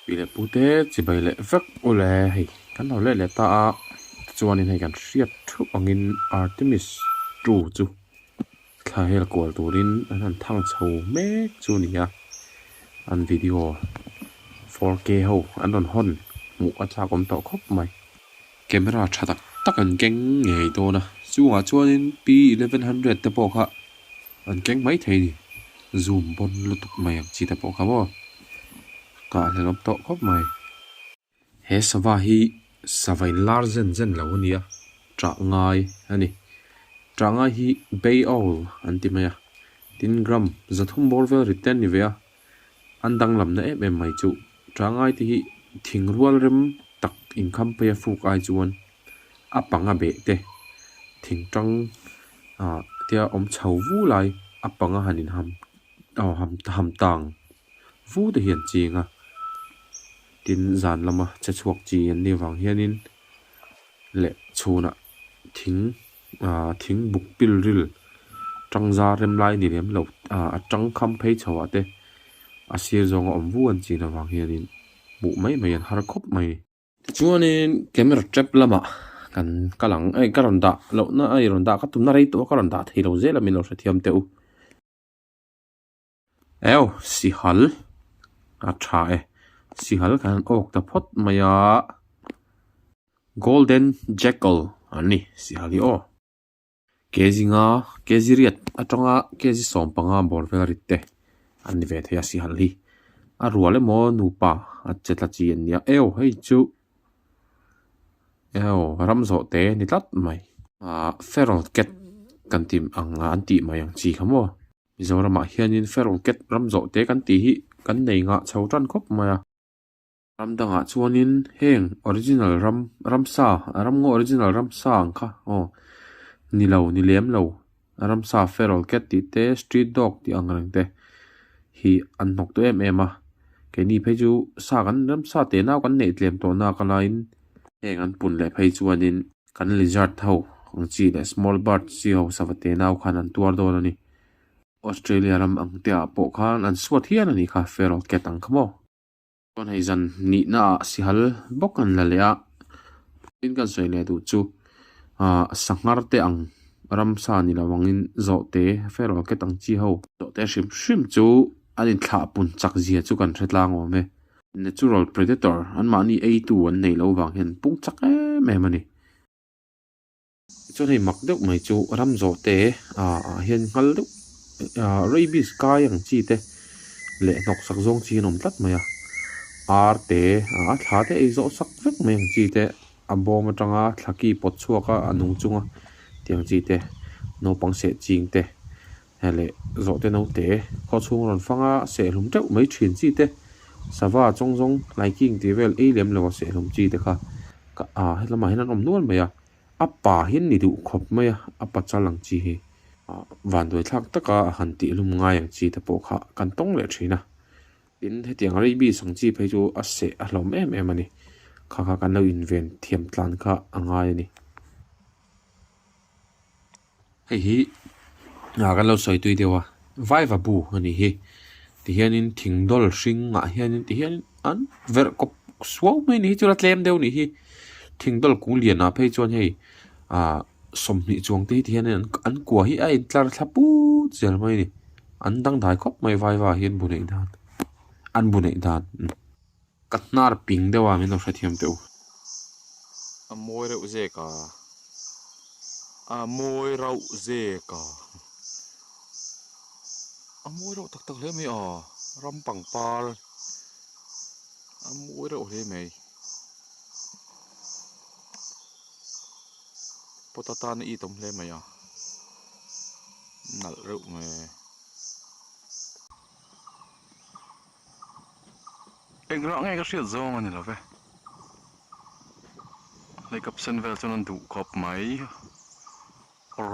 Pi leh pu te chibai leh vek u le hei kan lo let leh ta a tichuanin hei kan hriat thup angin Artemis 2 chu thla hel kual turin an han thang chho mek chu a ni a an video 4K ho an rawn hawn hmuh a chak awm tawh khawp mai. Camera tha tak tak an keng ngei dawn a chungah chuanin P 1100 te pawh kha An keng mai thei ni. Zoom pawn lutuk mai ang chi te pawh kha maw. Ka hlelawm tawh khawp mai. He sava hi sava in lar zen zen lo a nia, ṭah ngai a ni. Ṭah ngai hi bay owl an ti mai a, tin gram 300 bawr vel rit te an ni ve a, an danglamna em em mai chu ṭah ngai te hi thing rual rem tak inkham phei a fuk ai chuan a panga beh te thing ṭang ah tia awm chho vu lai a panga han in ham aw ham ham tang vu te hi an ching a tin zan lama che chhuak chi an nih avang hianin leh chhunah thing ah thing buk pil ril tang zar rem lai ni lem lo ah a tang kham phei chho ah te a sir zawnga awm vu an chin avang hianin hmuh mai mai an har khawp mai. Tichuanin camera trap lamah kan kal ang ei ka rawn dah lohna a rawn dah ka tumna rei tawh a ka rawn dah thei lo zel a min lo hrethiam teh u. Eo sihal a tha e sihal kan han awk ta phawt mai a golden jackal an ni sihal hi aw. Kg nga kg riat atanga kg 15 bawr vel rit te an ni ve thei a sihal hi a rual emaw nupa a che tla chi an nia eo hei chu eo ram zawh te ni tlat mai ah feral cat kan tih ang an tih mai ang chi kha maw Mizoramah hianin feral cat ram zawh te kan tih hi kan nei ngah chho tan khawp mai a. Ram dangah chuanin heng original ram ramsa ramngaw original ramsa ang kha aw ni lo ni lem lo ramsa feral cat tih te street dog tih ang reng te hi an hnawk tawh em em a keini phei chu sa kan ramsa teh nau kan neih tlem tawh nak a laiin heng an pun leh phei chuanin kan lizard ho ang chi leh small bird chi ho sava teh nau khan an tuar dawn a ni Australia ram ang te ah pawh khan an suat hial a ni kha feral cat ang kha maw. Chuan hei zan nihna ah sihal bawk an la leh a tin kan sawi leh duh chu ah sanghar te ang ramsa ni lo angin zawh te feral cat ang chi ho zawh te hrim hrim chu an inthlah pun chak zia chu kan hre tlang awm e natural predator an mahni ei tu an neih loh vang hian an pung chak em em a ni. Chuan hei mak deuh mai chu ram zawh te ah ah hian nghal deuh ah rabies kai ang chi te leh hnawk sak zawng chi an awm tlat mai a ar te ah a thla te ei zawh sak vek mai ang chi te a bawm atanga thla ki pawt chhuak a a nung chunga tiang chi te naupang seh ching te leh zawh te naute khaw chhung rawn fang a sehhlum teuh mai thin chi te sava chawng zawng laiking tih vel ei lem lo a sehhlum chi te kha ah helamah hian an awm nual mai a. A pa hian ni duh khawp mai a, a pa chal ang chi hi vanduai thlak taka a han tih hlum ngai ang chi te pawh kha kan tawng leh thin a. Tin, hetiang rabies ang chi phei chu a seh a hlawm em em a ni. Kha kha kan lo inven thiam tlan kha a ngai a ni. Hei hi kan lo sawi tui deuh a, vaiva bu a nih hi. Tihianin thing dawl hring ah hianin tihianin an verh kawp suau mai a ni hi chu la tlem deuh a nih hi. Thing dawl kung lian ah phei chuan hei ah 20 chuang te hi tihianin an kua hi a intlar thla put zel mai a ni. An dangdai khawp mai vaiva ah hian bu neih dan an bu neih dan. Ka hnar ping deuh a min lo hrethiam teh u. A mawi reuh zek a. A mawi rauh zek a. A mawi reuh tak tak hle mai a. Ram pangpar a mawi reuh hle mai. Pot atana it awm hle mai a. Nalh reuh mai. Engah nge ka hriat zawng a ni lo ve. Lehkap sen vel chuan an duh khawp mai.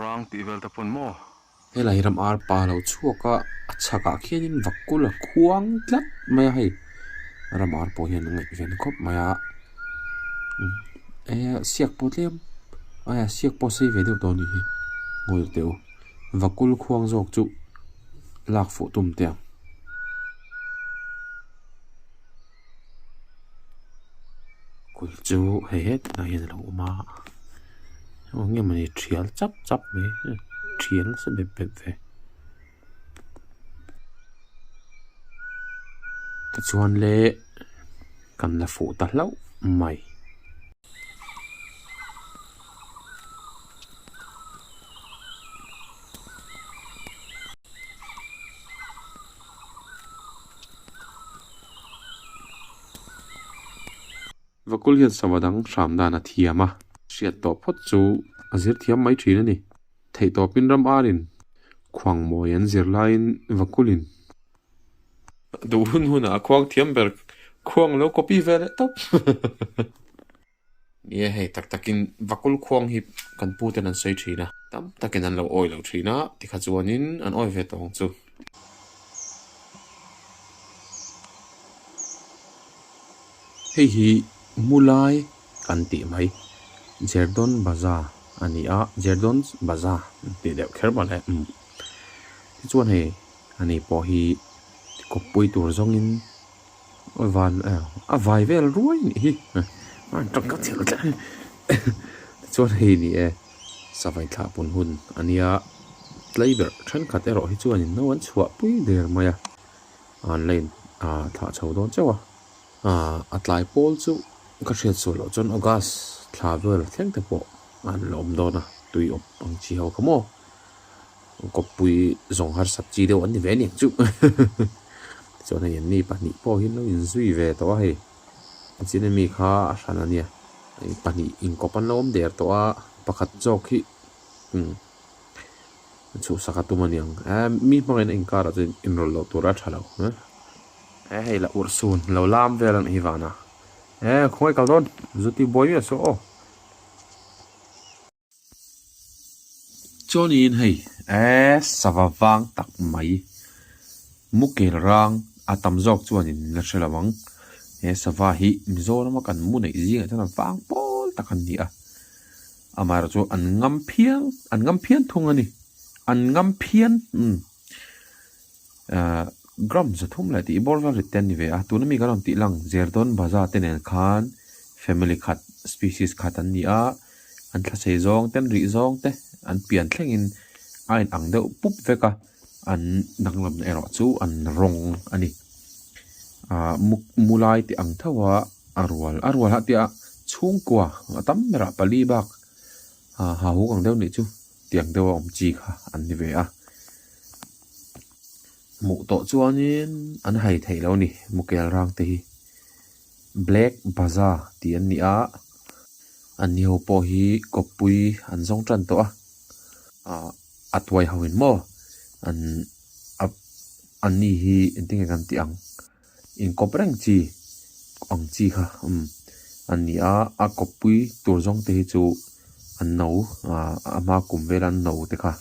Rang tih vel te pawn maw. Helai ram ar pa lo chhuak a, a chhakah khianin vakul a khuang tlat mai a hei. Ram ar pawh hian a ngaihven khawp mai a. E siak pawh tlem a siak pawh sei ve deuh tawh a nih hi. Ngawi teh u. Vakul khuang zawk chu lak fuh tum teh ang. Vakul chu hei hetah hian a lo awm a eng nge mawni thial chap chap mai thial nasa bep bep ve. Tichuan le kan la fuh ta hlauh mai. Vakul hian sava dang hram dan a thiam a. Hriat tawh phawt chu a zir thiam mai thin a ni. Theihtawpin ram arin khuang mawi an zir laiin Vakulin duh hun hunah a khuang thiam ber khuang lo copy ve leh tawp. Ni e, hei tak takin Vakul khuang hi kan pu ten an sawi thin a, tam takin an lo awi lo thin a, tikha chuanin an awi ve tawh ang chu. Hei hi Mulai kan tih mai Jerdon Baza a ni a, Jerdon Baza tih deuh kher mawle umm tichuan hei ani pawh hi kawppui tur zawngin van a vai vel ruai a nih hi tichuan hei ni e savai thlah pun hun a nia tlei ber thenkhat erawh hi chuanin no an chhuah pui der mai a an la in thlah chho dawn chauh a. Aaa a tlai pawl chu ka hriat sual loh chuan August thla vel thleng te pawh an la awm dawn a, tui awp ang chi ho kha maw kawppui zawng harsat chi deuh an ni ve aniang chu tichuan hei anni pahnih pawh hi an lo inzui ve tawh a hei a chin ami kha a hran ania pahnih inkawp an lo awm der tawh a pakhat zawk hi umm chhuhsak a tum aniang eee mi hmangin a inkarah chuan inrawlh loh tur a tha lo. He hei la urh sun lo lam vel a nih hi vana he khawngaih kal dawn zuti buai miah suh aw. Chuanin hei eh sava vang tak mai mukel rang a tam zawk chuanin la hre lo ang he sava hi Mizorama kan mu neih zingah chuan a vang pawl tak an ni a amaherawhchu chu an ngam phian an ngam phian thung a ni an ngam phian umm. Ahh gram zathum leh tih bawr vel rit te an ni ve a tuna mi kan rawn tih lang Zerdawn Bazaar te nen khan family khat species khat an ni a an thla sei zawng te an rih zawng te an pian thlengin a in ang deuh pup vek a an danglamna erawh chu an rawng a ni ahh mu lai te ang tho a a rual a rual ah tia chhungkua a tam berah pali bak ah ha huk ang deuh nih chu. Tiang deuha awm chi kha an ni ve a, hmuh tawh chuanin an hai theih lo a ni mukel rang te hi black baza tih an ni a, an ni ho pawh hi kawppui an zawng tan tawh a, ah a tuai ho in maw an a an ni hi engtin nge kan tih ang inkawp reng chi ang chi kha umm an ni a a kawppui tur zawng te hi chu an no ah a hma kum vela an no te kha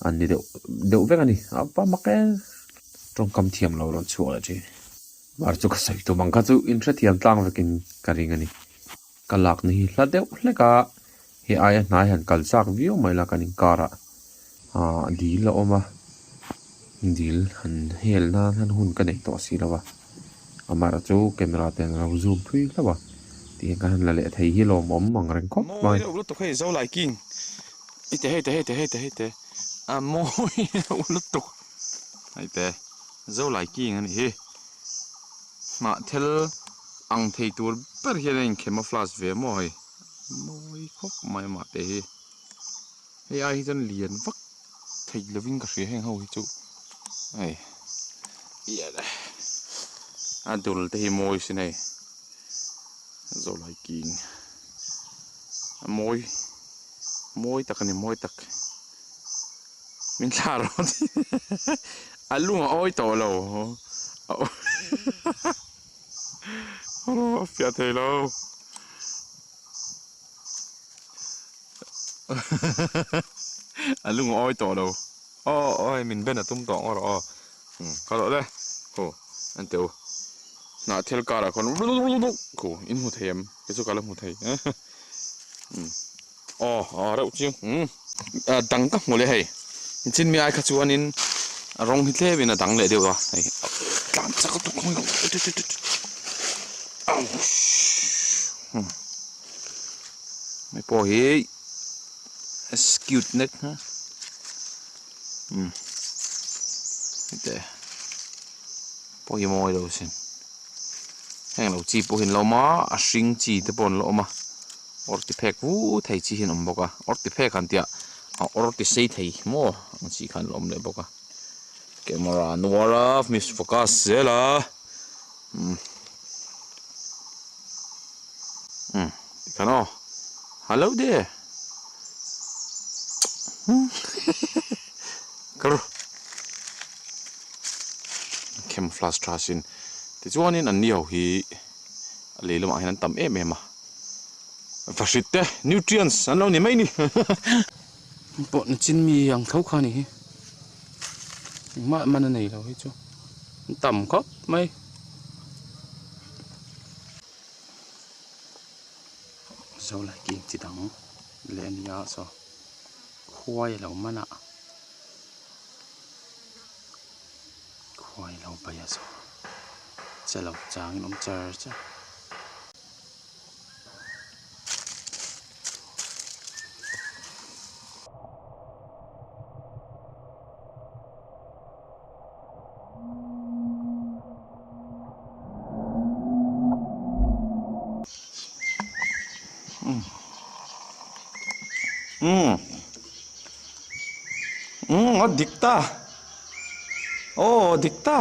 an ni deuh deuh vek a ni a va mak e tawngkam thiam lo rawn chhuak leh thin mar chu ka sawi tum ang kha chu inhrethiam tlang vekin ka ring a ni ka lakna hi hla deuh hlek a hei aia hnai han kal chak viau mai la kan inkarah ah dil a awm a dil han hel nan hian hun ka neih tawh si lo a amaherawh chu camera te an lo zoom thui hlauh a tihian kan han la leh thei hi lawmawm ang reng khawp mai. Mawi deuh lutuk hei zo lai king hei te hei te hei te hei te hei te a mawi deuh lutuk hei te zo lai king a nih hi hnah thel ang thei tur ber hian a in camouflage ve maw hei mawi khawp mai amah te hi. Hei ai hi chuan lian vak thei lovin ka hria heng ho hi chu hei a dul te hi mawi sin hei zawlai king a mawi mawi tak a ni mawi tak min thlah rawh a lung a awi tawh lo a fiah thei lo. A lung a awi tawh lo aw aw hei min ben a tum tawh ngawt aw ka rawh le aw an teh u hnah thil karah khawn khu in hmu thei em kei chu ka la hmu thei aw aw reuh chiang dang ka hmu leh hei chin mi ai kha chuanin a rawng hi tlem in a dang leh deuh a hei tlan chak lutuk. Hei pawh hi cute nek ha umm hei pawh hi mawi lo sin heng lo chi pawh hi an lo awm a a hring chi te pawh an lo awm a awr ti phek vu thei chi hi an awm bawk a awr ti phek han tih ah a awr ti sei thei maw ang chi kha an lo awm leh bawk a camera a nuar a miss focus zel a umm umm tikhan aw hello there kar camouflage tha sin tichuanin an ni ho hi a lei lamah hian an tam em em a vahrit te nutrients an lo ni mai ni pawh ni chin mi ang tho kha ni hi engmah man a nei lo hi chu an tam khawp mai. Zo lai king chi dang leh a nia saw khuai a lo man a khuai a lo bai a saw che lo changin awm char char. Umm umm a dik ta aw a dik ta